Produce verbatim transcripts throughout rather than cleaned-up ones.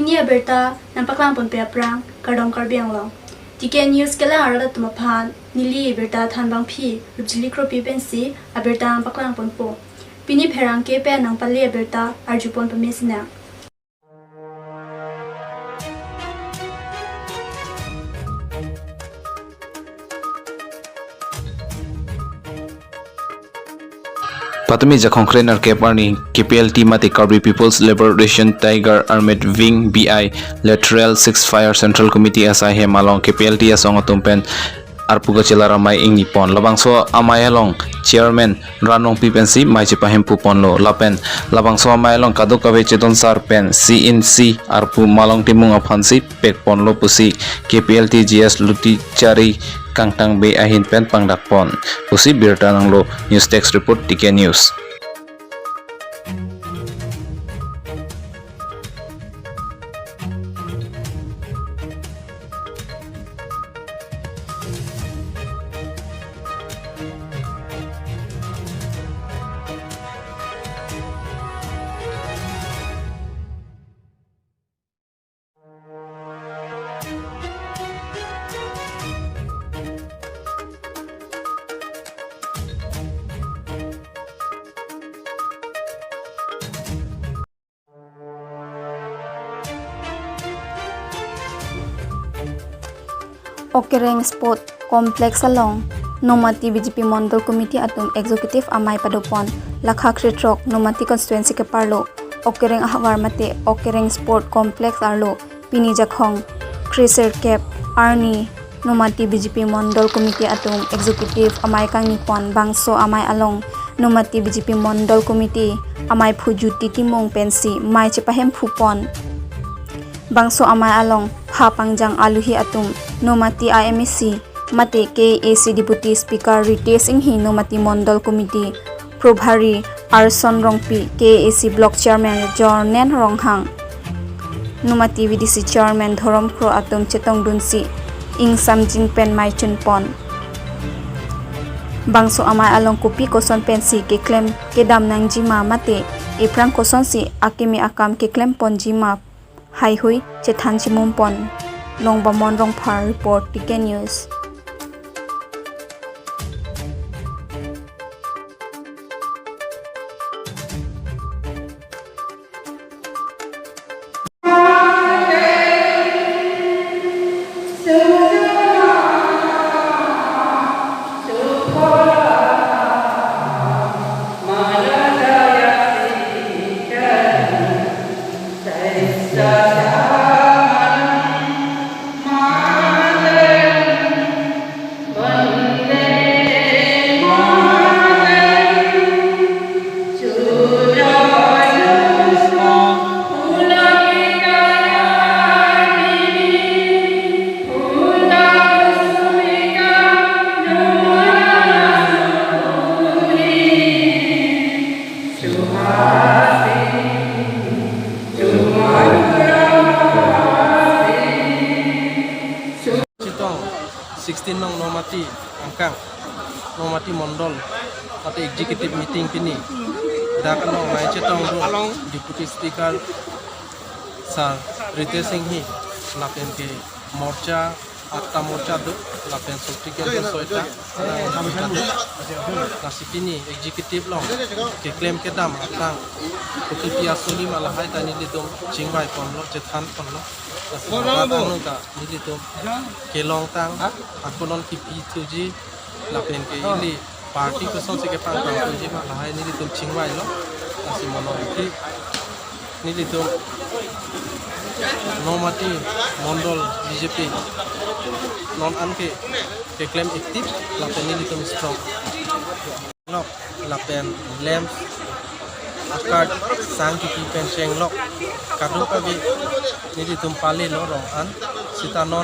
Pini abirta nangpaklang ponpe aphrang, kardom Karbi Anglong. T K News kelang arat atum aphan neli birta thanbangpi Rupjili Kropi pensi abirta nangpaklang ponpo. Pini pherangke pen nangpale abirta arjupon pame sinang. Patumi Jakhong krenerkep arni K P L T mate Karbi People's Liberation Tiger Armed Wing B I Lateral Six Fire Central Committee asai hem along K P L T asong atum pen arpu kachelar amei ingni pon. Labangso amei along Chairman Ran Rongpi pensi mei chepahemphu ponlo. Lapen labangso amei along kadokave chetonsar pen C N C arpu Malong Timung aphansi pek ponlo pusi K P L T G S Luti Chari Kangtang Bey ahin pen pangdak pon pusi birta nanglo. News Desk Report, T K News. Okereng Sport Complex along Nomati B J P Mondol Committee atum Executive amei padopon lakha krethrok Nomati constituency keparlo Okereng ahavar mate Okereng Sport Complex arlo pini Jakhong kresirkep arni Nomati B J P Mondol Committee atum Executive amei kangni pon. Bangso amei along Nomati B J P Mondol Committee amei phu Jyoti Timung pensi mei chepahemphu pon. Bangso amei along ha pangjang aluhi atum Nomati I M A C mate K A A C Deputy Speaker Ritesh Enghi, Nomati Mondol Committee Probhari Arson Rongpi, K A A C Block Chairman Jornen Ronghang, Nomati V D C Chairman Dhorom Kro atum chetongdunsi ingsamjin pen mei chunpon. Bangso amei along kopi koson pensi keklem kedam nangjima mate ephrang kosonsi akeme akam keklem ponjima heihui chethan chimum pon. Longbamon Rongphar report, T K News. Chetong sixteen nong Nomati angkang, Nomati Mondol mate executive meeting pini dak anong mei chetongdun Deputy Speaker Sir Ritesh Enghi lapen ke morcha, atta morcha do, lapen sotri ke soita, lasi pini executive along keklem kedam aphrang kopi pi asoli ma lahai ta nelitum chingvai ponlo, chethan ponlo. Lasi rat anung ta nelitum kelongtang, ako non kipi thuji, lapen ke ili party kosonsi kepangtang thuji ma lahai nelitum chingvailo. Lasi mono ki nelitum Nomati Mondol B J P non an ke keklem active lapen nelitum strong lok lapen lamps a-card sang kipi pen chenglok kadokave nelitum palelo rong an, sita non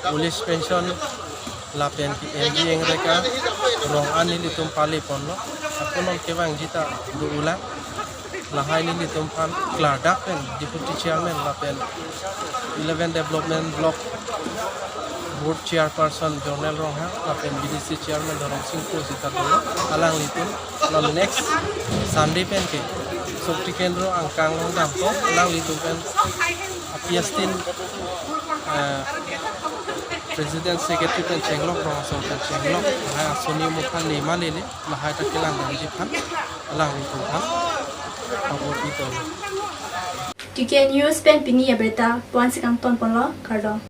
police pension lapen ke M G engreka rong an nelitum pale ponlo. Ako non kevangji ta do-ulang. Lahai nelitum aphan klardak pen Deputy Chairman lapen eleven Development Block Board Chairperson Jornel Ronghang lapen B D C Chairman Dhorom Sing Kro sita dolo. Alanglitum non next Sunday pen ke Tiken ro angkang long dampo, alanglitum pen aphi astin, eh, president secretary pen chenglok, rong asong pen chenglok, lahai asoni mo aphan le ma lele, lahai ta kelang damji aphan, alanglitum aphan pabor-i tong. T K News pen pini abirta puan si kangton ponlo, kardom.